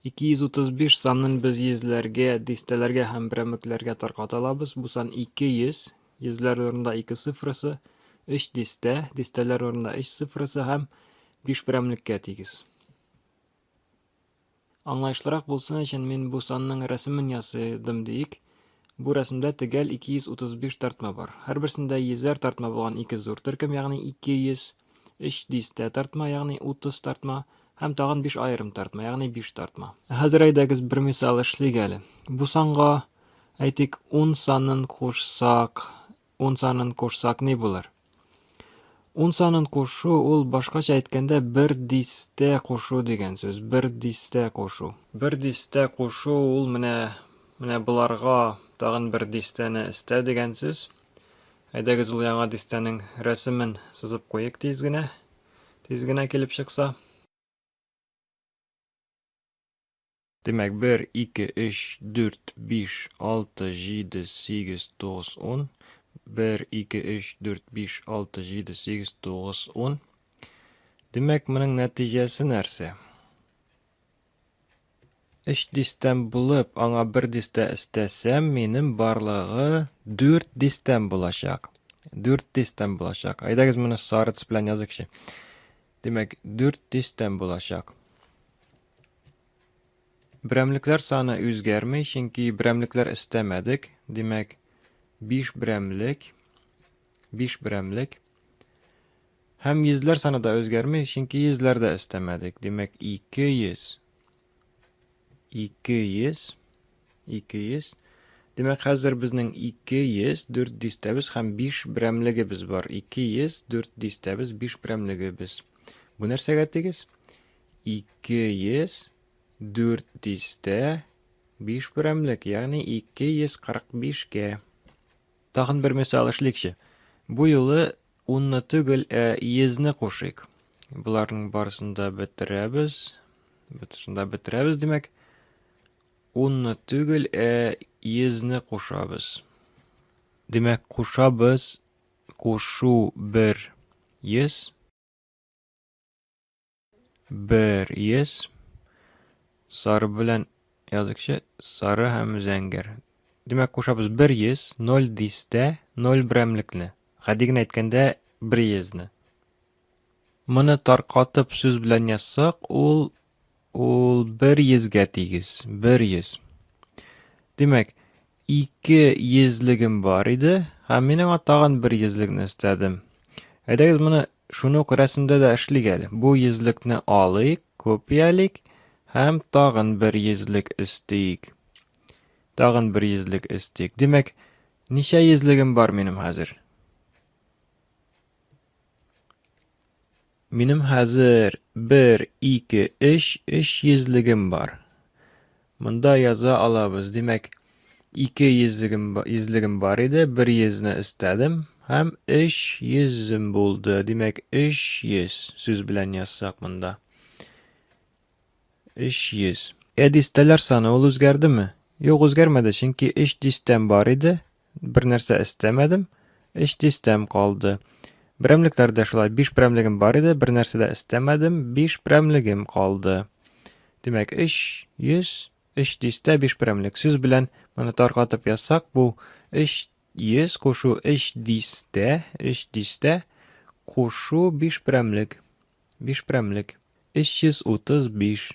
235 санын без йөзләргә, дистәләргә һәм берәмлекләргә тарката алабыз. Бу сан 200, йөзләр урынында 2 цифрасы, 3 дистә, дистәләр урынында 3 цифрасы һәм 5 берәмлеккә тигез. Аңлаешлырак булсын өчен мин бу санның рәсемен ясадым диик. Бу рәсемдә төгәл 235 тартма бар. Һәрберсендә йөзәр тартма булган ике зур төркем, ягъни 200, өч дистә тартма, ягъни 30 тартма һәм тагын биш аерым тартма, ягъни биш тартма. Ә хәзер әйдәгез бер мисал эшлик әле. Бу санга, әйтик, ун санын кушсак, ун санын кушсак ни булыр? Ун санын кушу ул башкача әйткәндә бер дистә кушу дигән сүз. Бер дистә кушу. Бер дистә кушу ул менә менә боларга тагын бер дистәне өстәү дигән сүз. Әйдәгез ул яңа дистәнең рәсемен сызып куйыйк тиз генә. Тиз генә килеп чыкса. Димәк, 1, 2, 3, 4, 5, 6, 7, 8, 9, 10. 1, 2, 3, 4, 5, 6, 7, 8, 9, 10. Димәк, моның нәтиҗәсе нәрсә? 3 дистәм булып, аңа бер дистә өстәсәм, минем барлыгы 4 дистәм булачак. 4 дистәм булачак. Әйдәгез моны сары төс белән языкчы. Димәк, 4 дистәм булачак. Берәмлекләр саны үзгәрми, чөнки берәмлекләр өстәмәдек. Димәк, 5 берәмлек, 5 берәмлек. Һәм йөзләр саны да үзгәрми, чөнки йөзләр дә өстәмәдек. Димәк, 200. 200. 200. Димәк, хәзер безнең 200, 4 дистәбез һәм 5 берәмлегебез бар. 200, 4 дистәбез, 5 берәмлегебез. Бу нәрсәгә тигез? 204 дистә 5 берәмлек, ягъни 245 кә. Тагын бер мисал эшликче. Бу юлы унны түгел, ә йөзне кушыйк. Боларның барысын да бетерәбез. Бөтесен дә бетерәбез, димәк. Унны түгел, ә йөзне кушабыз. Димәк, кушабыз, кушу бер йөз. Бер йөз. Сары белән языкчы, сары һәм зәңгәр. Димәк, кушабыз бер йөз, ноль дистә, ноль берәмлекне. Гади генә әйткәндә, бер йөзне. Моны таркатып сүз белән язсак, ул ул бер йөзгә тигез. Бер йөз. Димәк, ике йөзлегем бар иде, һәм мин аңа тагын бер йөзлекне өстәдем. Әйдәгез моны шуны ук рәсемдә дә эшлик әле. Бу йөзлекне алыйк, копиялик һәм тагын бер йөзлек өстик. Тагын бер йөзлек өстик. Димәк, ничә йөзлегем бар минем хәзер? Минем хәзер бер, ике, өч, өч йөзлегем бар. Монда яза алабыз. Димәк, ике йөзлегем, йөзлегем бар иде, бер йөзне өстәдем һәм өч йөзем булды. Димәк, 300 сүз белән язсак монда. 300. Ә дистәләр саны ул үзгәрдеме? Юк, үзгәрмәде, чөнки өч дистәм бар иде, Бер нәрсә өстәмәдем, өч дистәм калды. Берәмлекләр дә шулай, биш берәмлегем бар иде, бер нәрсә дә өстәмәдем, биш берәмлегем калды. Димәк, 300, 3 дистә, 5 берәмлек. Сүз белән моны таркатып язсак, бу 300 кушу 3 дистә, 3 дистә кушу 5 берәмлек. 5 берәмлек. 335.